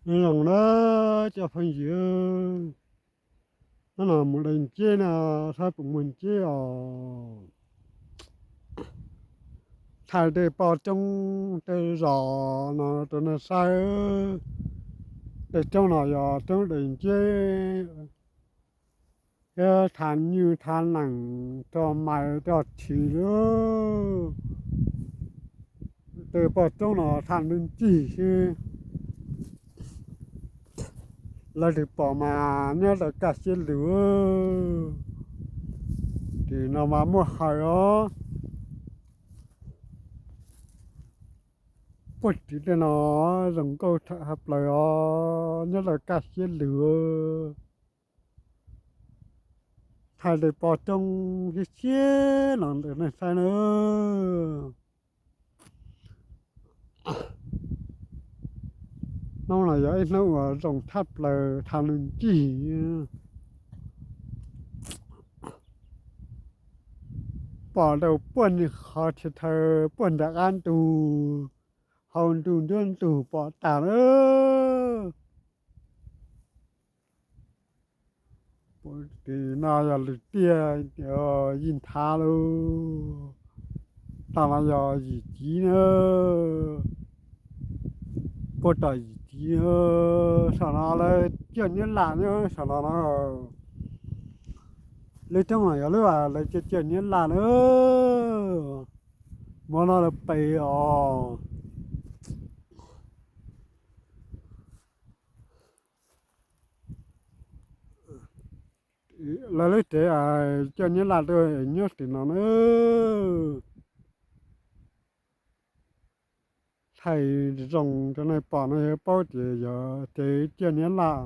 Nyob zoo na cov phooj ywg, hnub no mus de nceb no, saib puas muaj nceb os. Thaij tej poj roob tej zos no rau nej saib. Tej roob no yog roob de nceb, thiab thaij nyuj thaij nees rau mais rau tshis lawm. Tej poj roob no thaij ntuj ncig xwb. Lawv twb pom mas nyob rau kaj siab lug. Tim no mas muaj hawm os. Puag tim tej no zoo nkauj thawm hauv plaws os, nyob rau kaj siab lug. Thaij tej poj roob siab siab no ntawm nej saib na. Hnub no yog ib hnub uas zoo tshaj plaws thaij ntuj ncig. Pom rau puag nws qhov tsis thaw puag nram qab ntug, hauv ntuj nruab ntug pom tag lawm. Tim no yog lwm tiaj, yim nthav lawm. Tam no yog yim civ na, puag tom yim civ. Saum no lawv coj Nyab Laj nyob saum no no. Lub roob no yog lub lawv coj coj Nyab Laj na. Hmo no lawv pem os. Lawv lub tsev coj Nyab Laj tuaj nyob tim no na. Thaij zoo rau nej pom no yog paub tias yog tsev coj Nyab Laj,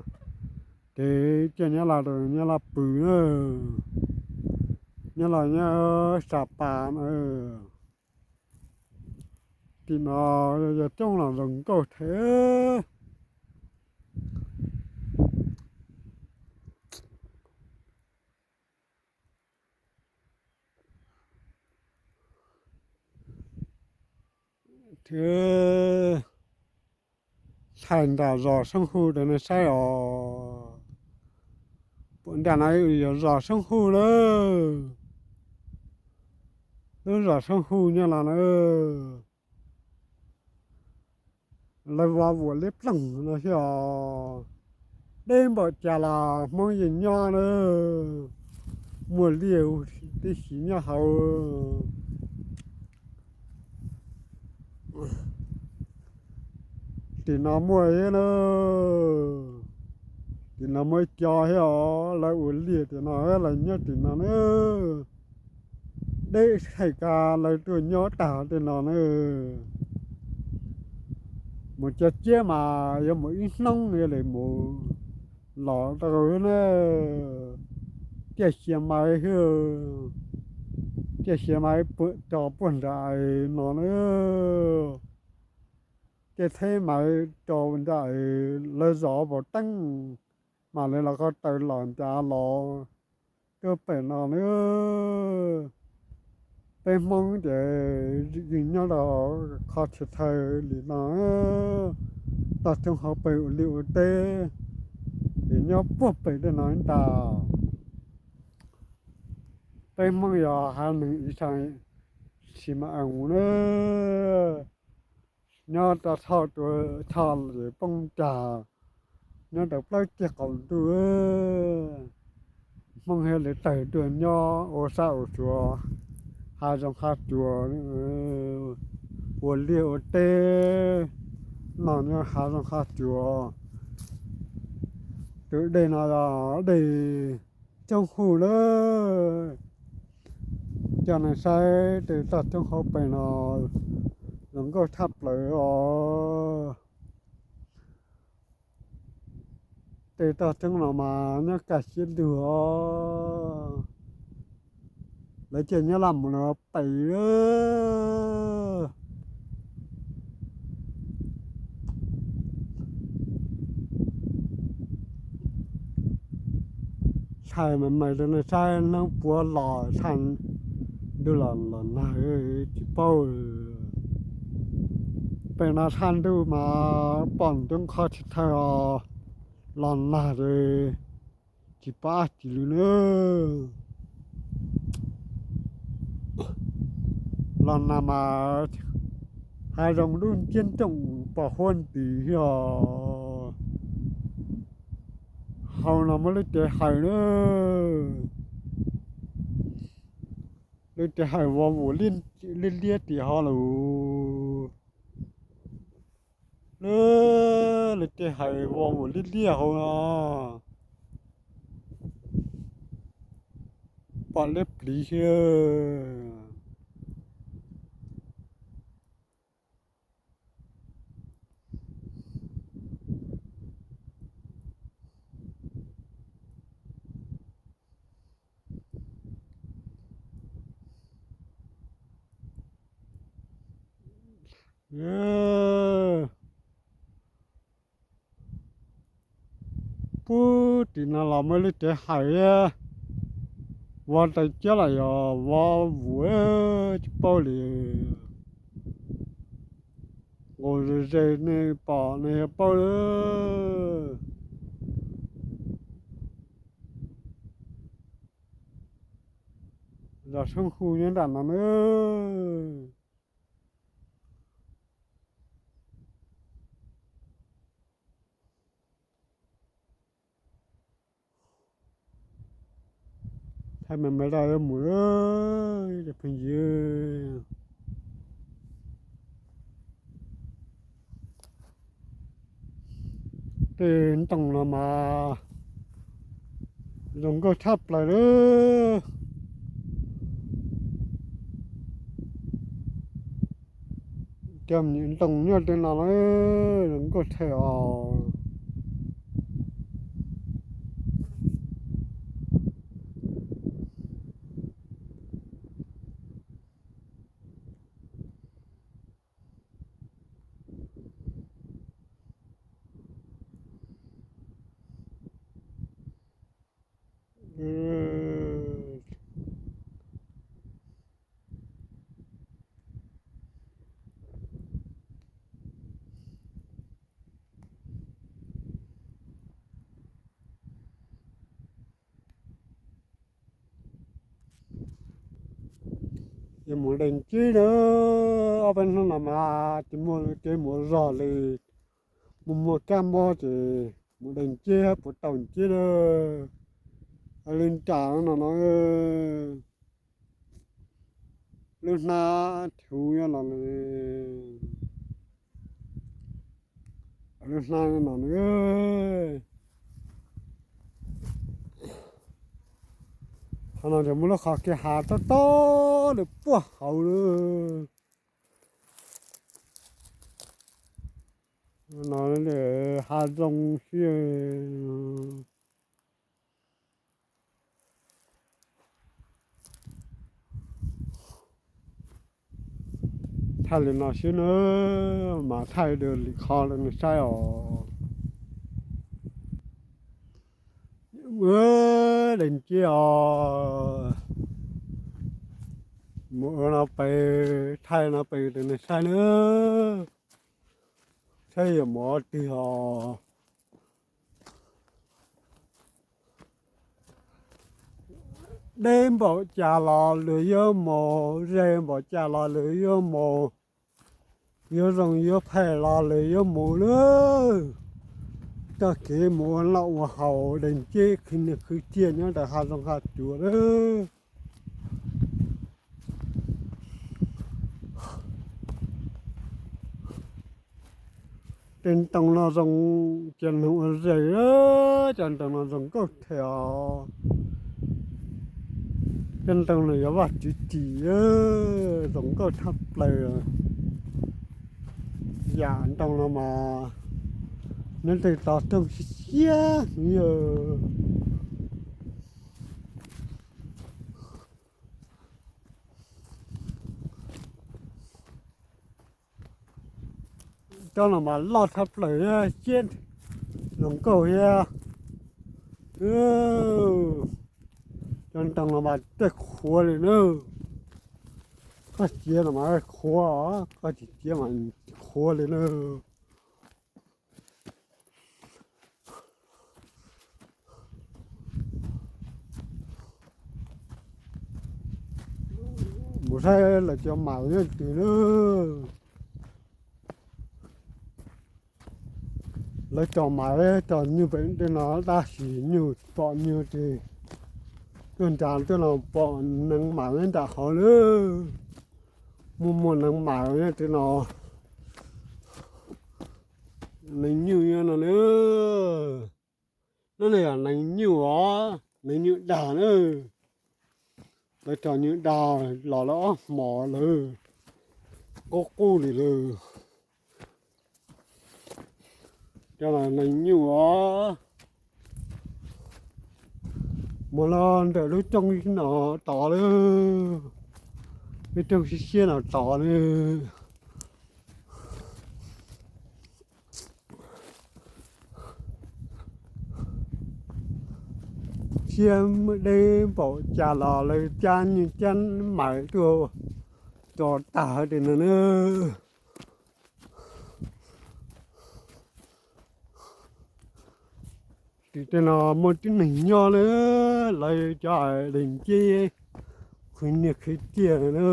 tsev coj Nyab Laj rau Nyab Laj pw na. Nyab Laj nyob Sa Pas na. Tim no yog coob los zoo nkauj thiab. Thiab thaij nram zos Soob Hu rau nej saib os. Puag nram no yog zos Soob Hu lawm. Lub zos Soob Hu nyob no na. Lawv vov vuam liab ploog no thiab os. Deb npaum cas los Hmoob yeej nyob na. Muaj liaj tib si nyob hauv. Tim no muaj thiab na. Tim no muaj ib co thiab os, lawv ua liaj tim no, lawv nyob tim no na. Deb thaij kab lawv tuaj nyob tag tej no na. Mus cov ciab mas yuav mus ib hnub yuav li mus los tau na. Caij xia maiv, caij xia maiv puag rau puag nram no na. Caij tsheb maiv rau nram lawv zos Vaus Teeb, mam li los ko taw los nrad los tuaj pem no na. Peb Hmoob ces yeej nyob rau qhov txhia chaw li no, toj roob hauv pes ua liaj ua teb, ces nyob puag pem tej no ntag. Peb Hmoob yog hav neeg ib txha sis mas ees na, nyob rau txhoj tua txhoj ces poob cag, nyob rau plaub ceg qaum ntuj. Hmoob thiaj li tawg tuaj nyob ua sab ua sua, hav zoov hav tsuas, ua liaj ua teb, noj nyob hav zoov hav tsuas. Tus dej no yog dej Tsoob Huj lawm. Coj nej saib tej toj roob hauv pes no zoo nkauj tshaj plaws os. Tej toj roob no mas nyob kaj siab lug os. Lawv coj Nyab Laj mus no pem lawm. Thaij mas mas rau nej saib, hnub puav los thaij ntuj los los nag tsis paub. No thaj ntuj mas pom ntub nqho tsis tawg os, los nag ces tsis pom dab tsi li na. Los nag mas hav zoov dub nciab ncooj pom huab ntis os. Hauv no muaj lub tsev hawm na, lub tsev hawm vov vus liab liab tim hauv lawm. Lub tsev hawm vov vus liab liab hauv no, pom liab pliv xwb. Puag tim no los muaj lub tsev hawm, vov taws ciab los yog vov vus tsis paub li. Nqus ze ze nej pom nej yog paub lawm. Zos Soob Hu nyob nram no na. Thaij me me rau yuav mus, cov phooj ywg. Tej ntoo no mas zoo nkauj tshaj plaws lawm. Cov ntoo nyob tej no zoo nkauj tshaj os. Yuav mus de nceb na, ob peb hnub no mas tsis muaj kev mus zog li, mus muag kab mob ces mus de nceb puas tau nceb na. Li nram no no, lub hnab thuv nyob no, lub hnab no. Qhov no ces muaj lub qhov kev hav tob tob lawm puag hauv lawm. No hav zoo xwb. Thaij li no xwb na, mas thaij dua lwm qhov rau nej saib os. De nceb os, mus ua no pem, thaij no pem rau nej saib na, saib yuav mus twg os. Deb npaum cas los lawv yuav mus, ze npaum cas los lawv yuav mus, yuav zoo yuav phem los lawv yuav mus lawm. Txoj kev mus ua noj ua haus de nceb khwv nyiaj khwv txiaj nyob ntawm hav zoov hav tsuag lawm. Tej ntoo no zoo, cov neeg ua zes, cov ntoo no zoo nkauj thiab os. Cov ntoo no yog Vajtswv cim, zoo nkauj tshaj plaws. Yam ntoo no mas nyob tej tog rooj siab siab heev yog. Cov no mas loj tshaj plaws thiab, zoo nkauj thiab. Cov ntoo no mas tej qhuav li na. Koj txiav no mas qhuav os, koj tsis txiav mas tsis qhuav li na. Mus saib lawv cov mam nyob twg na. Lawv cov mam cov nyuj pem tej no tab sis nyuj pom nyuj ces tuaj nram tej no pom neev mam nyob nram hauv lawm. Muaj muaj neev mam nyob tej no, neev nyuj nyob no na. No ne yog neev nyuj os, neev nyuj dag na. Lawv cov nyuj dag los lawv ob hmos lawm, qub qub li lawm. Cov no neev nyuj os. Mus los ntawm lub rooj no tod lawm, lub rooj siab siab no tod lawm. Siab muaj deb npaum cas los lawv cab nyuj cab mam tuaj tso tag hauv tej no na. Tim tej no muaj tib neeg nyob na, lawv cov deeg ceb qhwv nyiaj qhwv txiaj na.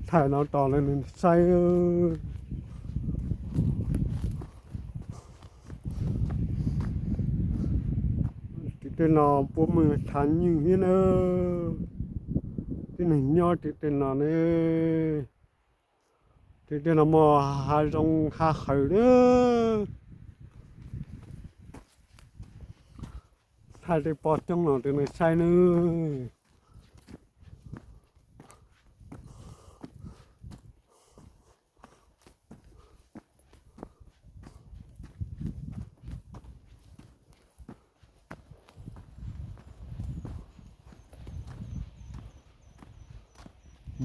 Thaij no tos lawv nws saib. Tim tej no puab muaj thav nyuj thiab na. Tib neeg nyob tim tej no ne. Tim tej no muaj hav zoov hav hawm na. Thaij tej pob coob no rau nej saib nawb.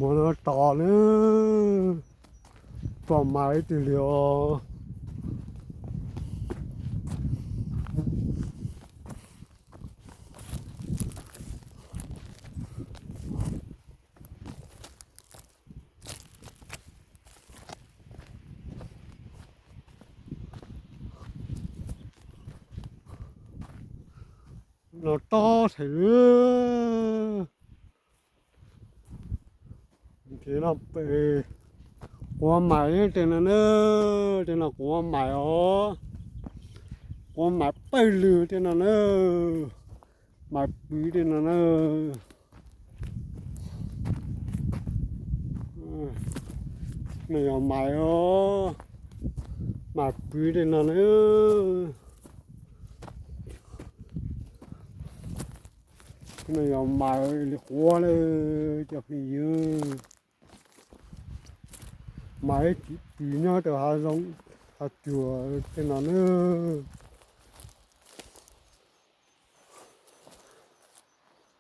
Mus no tos nawb, pom mas ib tug li os. No tob heev li. Ces no pem quav mais tej no na, tej no quav mais os, quav mais pawg lug tej no na, mais pwv tej no na. No yog mais os, mais pwv tej no na. No yog mais li quav lawm cov phooj ywg. Mais ib txwm pwv nyob rau hav zoov hav tsuag tej no na.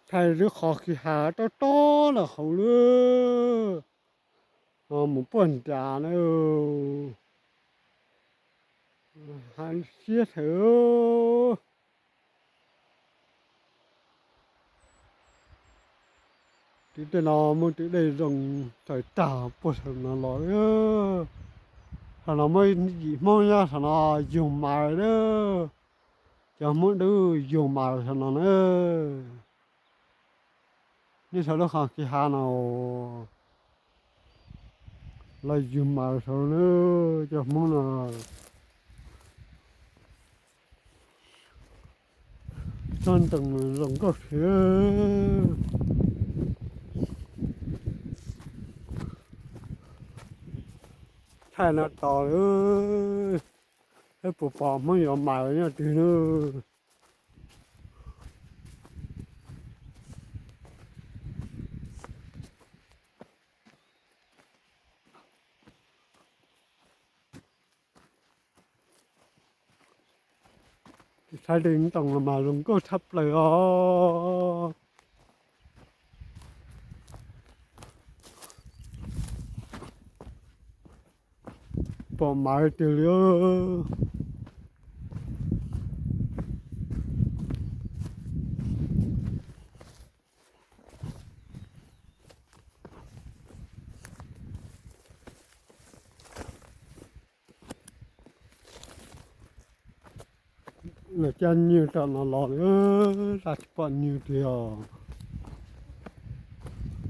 Thaij lub qhov kwj ha tob tob los hauv lawm, mus puag nrad na. Hav siab heev. Tim tej no muaj tus dej zoo tawm tag puag saum no los. Saum no muaj yim Hmoob nyob saum no yug mais lawm. Cov Hmoob Dawb yug mais saum no na. Nyob saum lub qhov kwj ha no los yug mais saum na, cov Hmoob no. Tsob ntoo zoo nkauj thiab. Thaij no tos lawm, saib puas pom Hmoob yuav mais nyob twg na. Saib tej ntoo no mas zoo nkauj tshaj plaws os. Pom mais tiag li. Los cab nyuj rau no los, tab tsis pom nyuj tiag os.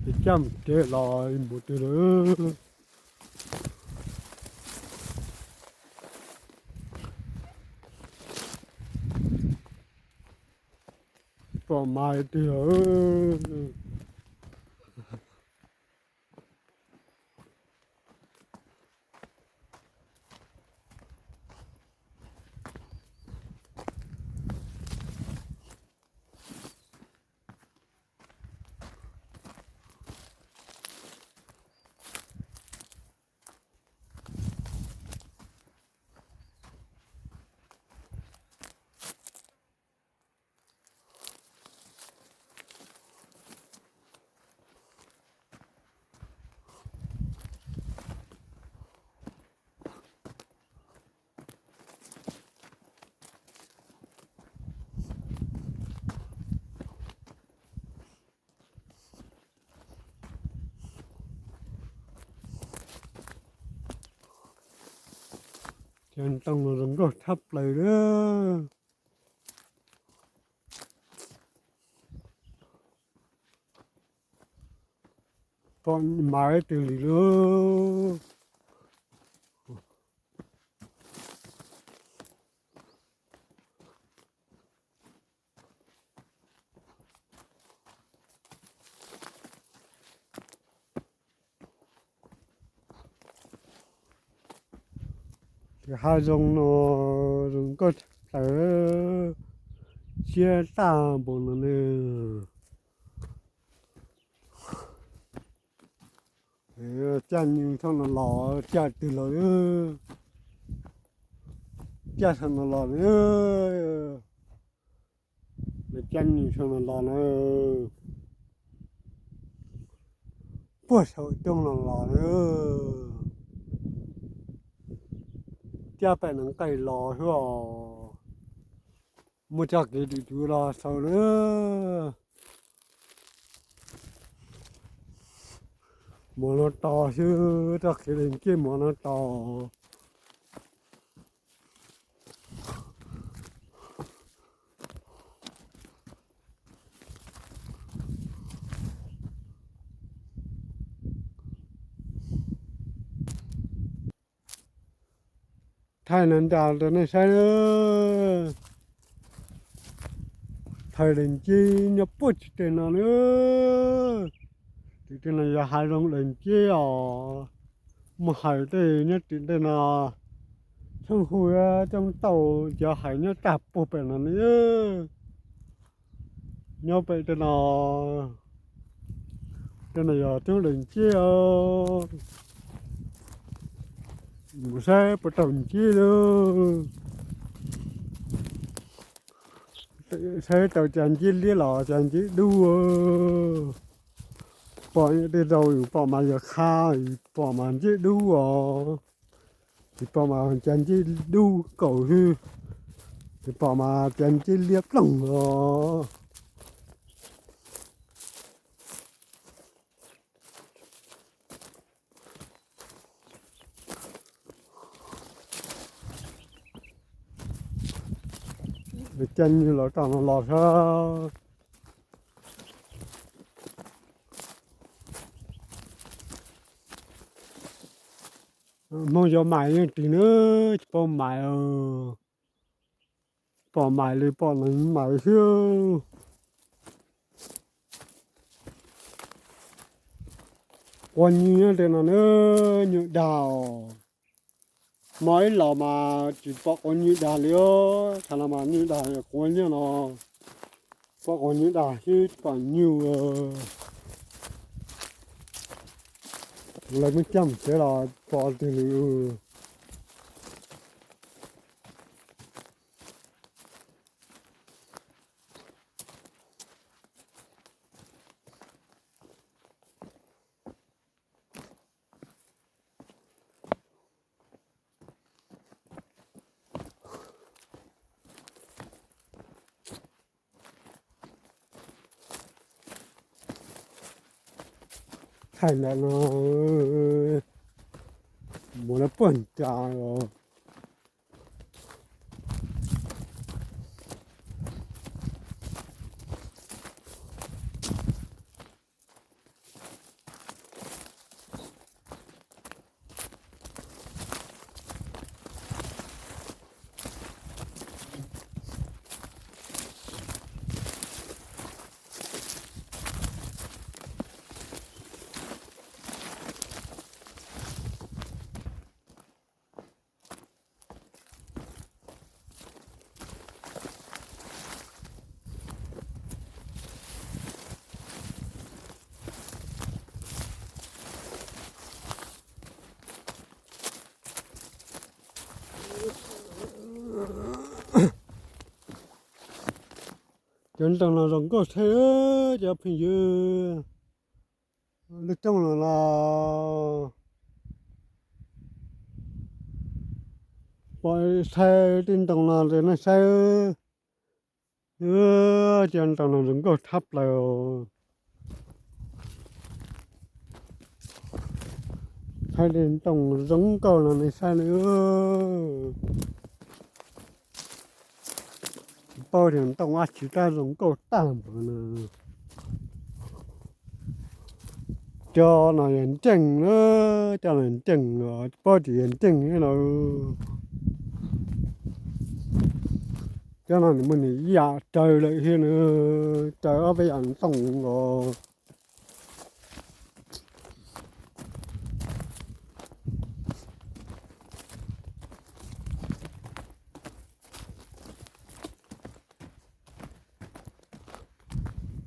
Ces cab mus tsev los mus twg lawm. Pom mas tiag. Cov ntoo no zoo nkauj tshaj plaws li. Pom mas twg li lub. Ces hav zoov no zoo nkauj tshaj plaws, siab tag npaum no ne. Cab nyuj thaum no los, cab twg los, cab thaum no los, cab nyuj thaum no los na, puag saum roob no los na, cab pem Nees Nqaij los xwb os. Muaj txoj kev twm twv los xaus na. Mov no tos xwb, txoj kev lees ciej mov no tos. Thaij no nra rau nej saib na. Thaij lees ciej nyob puag tim tej no na. Tim tej no yog hav zoov lees ciej os. Muaj hais tej nyob tim tej no, Xyooj Hu, Coob Tauj, cov hais nyob tag puag pem no ne. Nyob pem tej no, tej no yog coob lees ciej os. Mus saib puas tau nceb lauj. Saib tau cas nceb liab los cas nceb dub. Pom tej zaus yus pom mas yog qha, yus pom mas nceb dub os. Tsis pom mas cas nceb dub kaus xwb, tsis pom mas cas nceb liab ploog os. Cab nyuj los rau no los sab. Hmoob yuav mais yeej ris na, tsis paub mais. Pom mais li pom neeg mais xwb. Quav nyuj tej no na, nyuj dag os. Hmo ib los mas tsis pom quav nyuj dag li os, thaum no mas nyuj dag quav nyuj no, pom quav nyuj dag xwb tsis pom nyuj. Lawv muab coj mus tsev los pom tiag li. Thaij ntawm no, mus lawv puag ncas os. Cov ntoo no zoo nkauj thiab cov phooj ywg. Lub rooj no los pom saib tej ntoo no ces nej saib. Cov ntoo no zoo nkauj tshaj plaws. Saib tej ntoo zoo nkauj no nej saib na. Tsis paub tias ntoo dab tsi tab zoo nkauj tag npaum no. Cov no yog nceej na, cov no nceej os, tsis paub tias yog nceej thiab no. Cov no nws muaj nws ib yam raws lawm thiab na, raws ob peb yam ntoo os.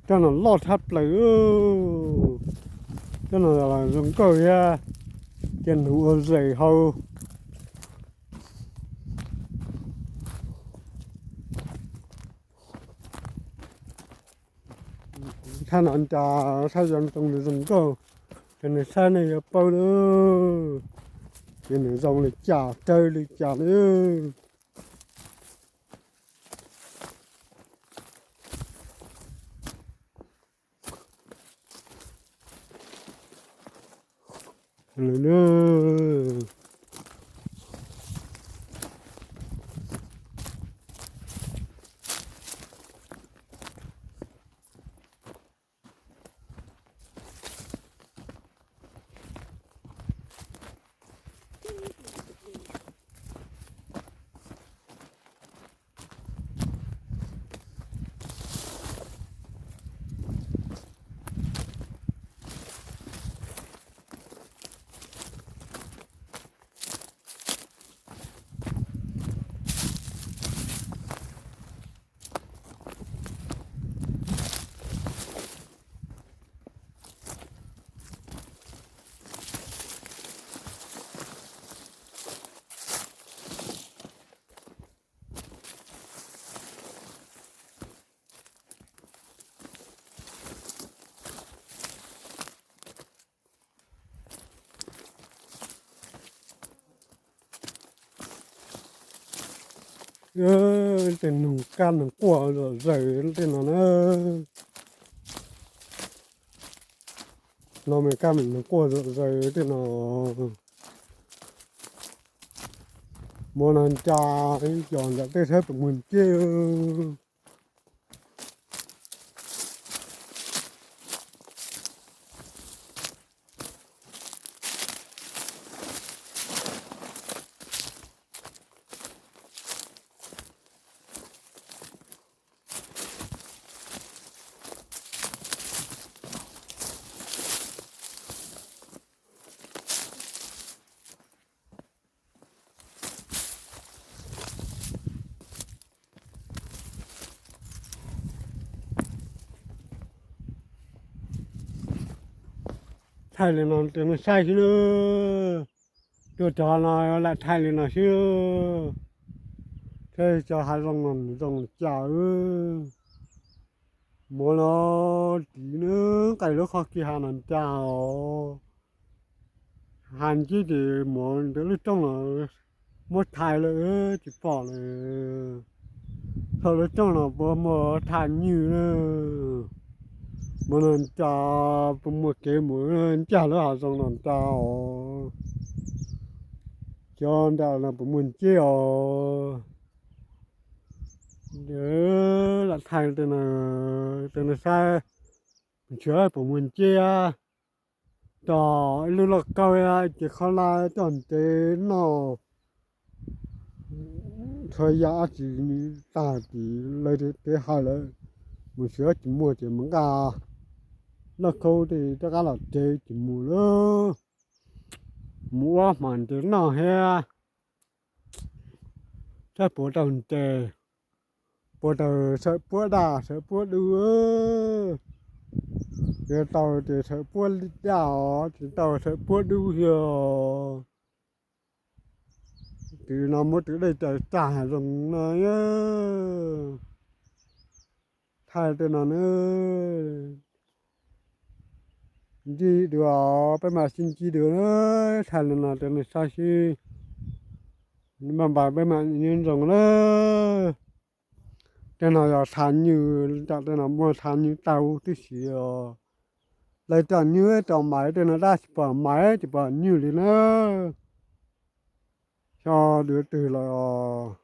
Cov no loj tshaj plaws. Cov no zoo nkauj thiab, cov nuv ua zes hau. Thaj no cas thaj zoo ntoo nws zoo nkauj, ces nws saib nej yuav paub lawm, ces nws zoo li cas raws li cas lawm. Tej noog kab noog quaj zom zaws tej no na. No mas kab noog quaj zom zaws tej no. Hmo no cas cov ntawm tej saib puas muaj nceb. Thaij li no rau nej saib xwb na. Tuaj txog no lam thaij li no xwb. Thiab cov hav zoov no zoo li cas. Muaj no tiv nws nqaij lub qhov kiv hav no ncaj os. Hav ncib ces muaj ntawm lub rooj no muab thaiv lawm tsis pom lawm. Thaum lub rooj no puas muaj thaj nywj na. Muaj no ncaj, puas muaj kev mus ncaj lub hav zoov no ncaj os. Cov nram no puas muaj nceb os. Lam thaij rau nej saib, ntshe puas muaj nceb. Tog ib lub lauj kaub ces qhov laj coj ntev noj. Txhua yam dab tsi tag tim lawv kev hais lawm, mus tsis tsis muaj ces mus nqa lauj kaub tej rov qab los tsev ces mus lawm. Mus ua hmo ntev noj thiab. Saib puas tau ntes, puas tau sawv puab daj sawv puab dub. Yog tau ces sawv puab daj os, tsis tau sawv puab dub xwb. Tus no muab tus dej cawm tag zoo no. Thaij tej no na, ntsib dua, peb mam sib ntsib dua na. Thaij li no rau nej saib seb, npaj npaj peb mam nyob zoo na. Tej no yog tshav nywj, tej no muaj tshav nywj tag huv tib si os. Lawv coj nywj coj mais tej no dab tsis pom mais tsis pom nywj li na. Xyov dua twg los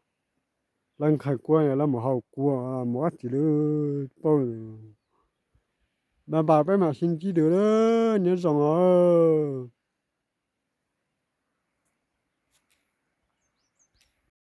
lawv nqhis kua, lawv mus hau kua mus dab tsi lawm, tsis paub. Npaj npaj peb mam sib ntsib dua na, nyob zoo os.